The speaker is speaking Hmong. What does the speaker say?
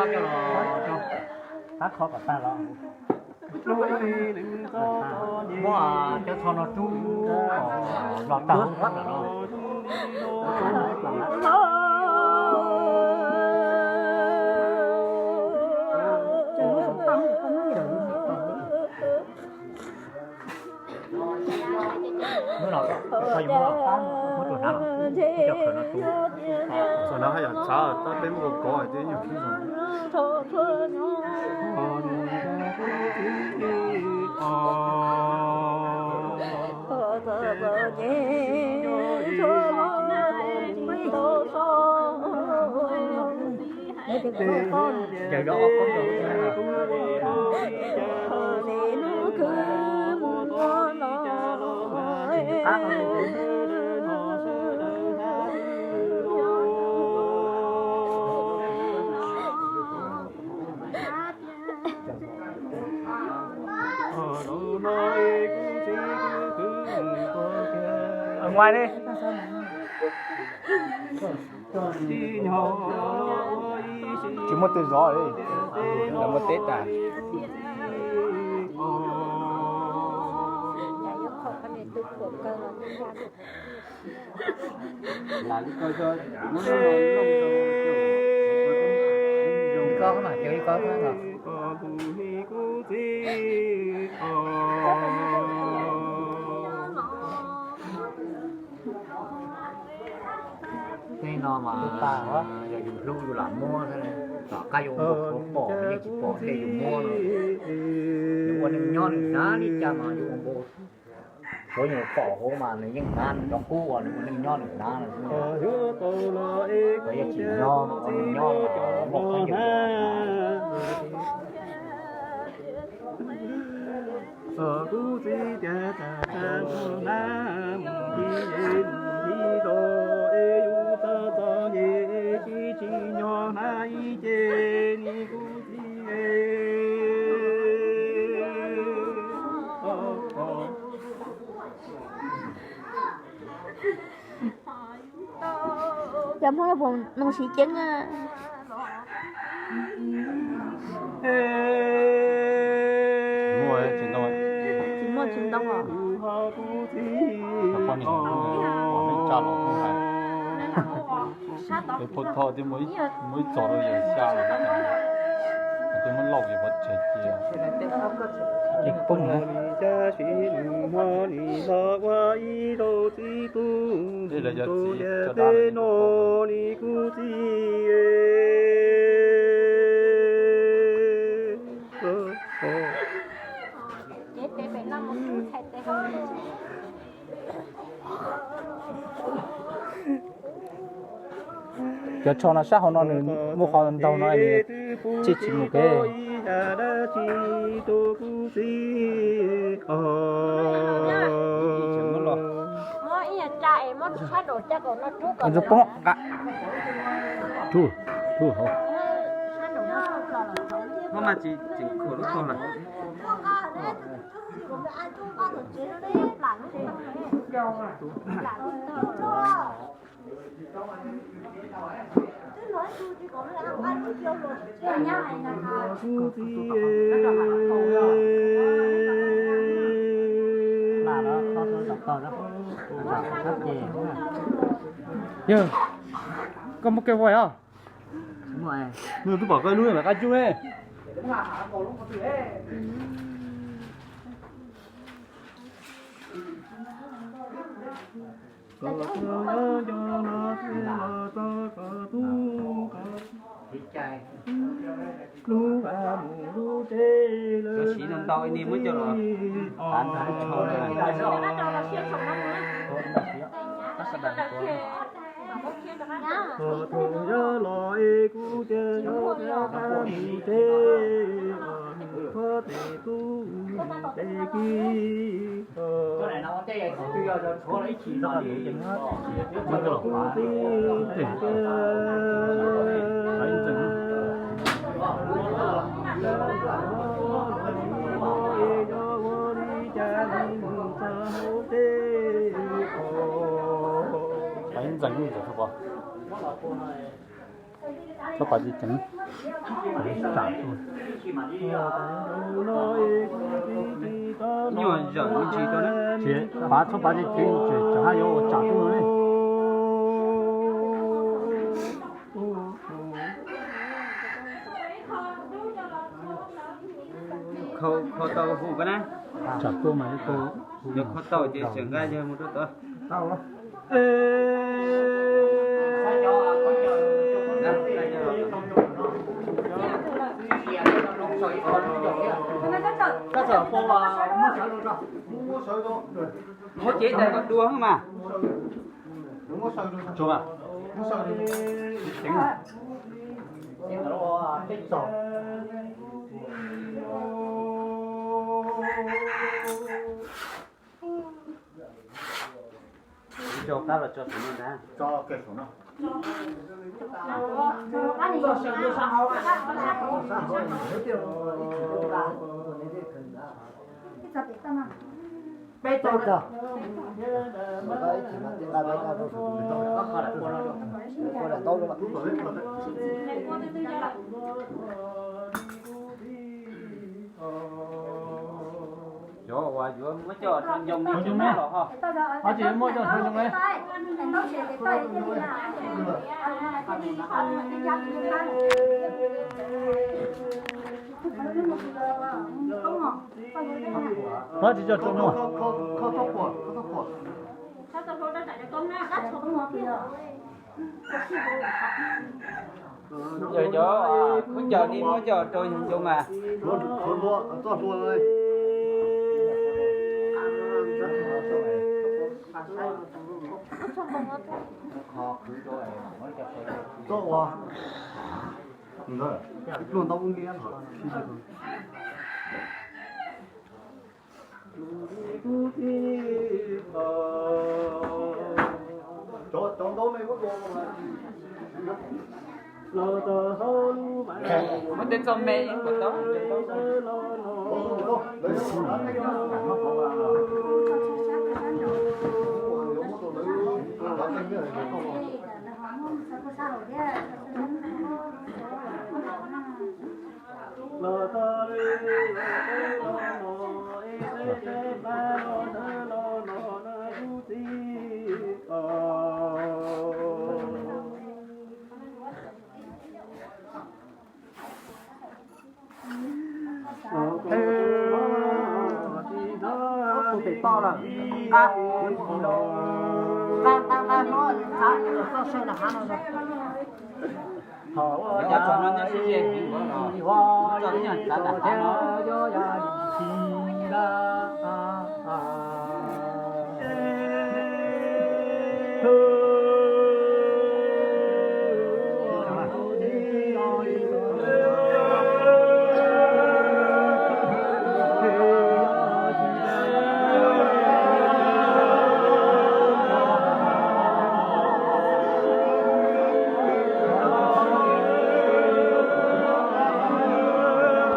Tab kho kom tag los muab cov tsho no rub los tag hauv no. Hnub no koj yuav muab, muab tus hnav los, cov khaws no tu. Txog no haj yam txav, tab peb muab kov kov hais tias nyuag khib zoo. Ở ngoài đi. Tsis muaj twg zov li, lawv muaj teb tas. Tej no mas yog yus hlub yus lam muab xwb, tom qab yuav ua npau suav pom yeej tsis pom tej yus muab no. Yus ua neeg nyob nws hnav li cas mas yus ua npau suav yus pom hauv mas nws yeej hnav, nws cov qub uas nws ua neeg nyob nws hnav no xwb. Yog tsis nyob ua neeg nyob los muaj qhov ncauj. Kuv txiv tias tas tas nag mus ti es mus ti los es yus txom txom nyem tsis tsim nyog hnav ib ce ni kuv txiv. Cov Hmoob puas mloog siv ceeb? Tsis muaj, tsis ntoo os. Cov poj niam pom neej tsa los kuj hais, peb phauj Thoj twb muaj ib txog rau yawm xya los, twb muab lauj yawm pov tseg cia. Ces poob na. Tej lawv yog txiv coj dab no ni kuv txiv. Cov tsho no sab hauv no nws muaj qhov ntau no, tsis tsis mus kev. Ntxuag poob nqa. Rub, rub hauv. Muab mas tsis tseem khuam lub tog lawm. Yog, koj muab kev ua os. Nws twb pom koj lub qab cub ne. Cov siv no ntau ib ni muab coj los tav ntawm lub tsho na. Thaum yog los es kuv cia yog mus teb, mus txhob tes tub mus tes kiv. Ntxeev ntxeev. Txhob pav tsis ceev. Tsam tuaj. Nyuag zawm me ntsis rau na. Tsis pav, txhob pav tsis ceev, tseem haj yuav ua tsam tuaj ne. Kho tau hu koj na. Tsam tuaj mas yuav kho tau ces tseem nqa yawg mus rau tod. Muab cev tas kom dua mas. Tso qab los tso saum no ntag. Peb txog. Cov uas yuav muab coj rau ncoo ne, los ho. Ho tsis yuav muab coj rau ncoo ne. Muab tsis coj rau ncoo. Yog cov khaub ncaws ne muab coj rau ncoo mas. Muab tej txoj me ib puas tau. Tus pem toj lawm, nqa, nqa, nqa, nqa hlo, txav txoj saw nram hav no. Thaum ua cas no nyob sib ze heev, txoj nyuag txav nram hav no.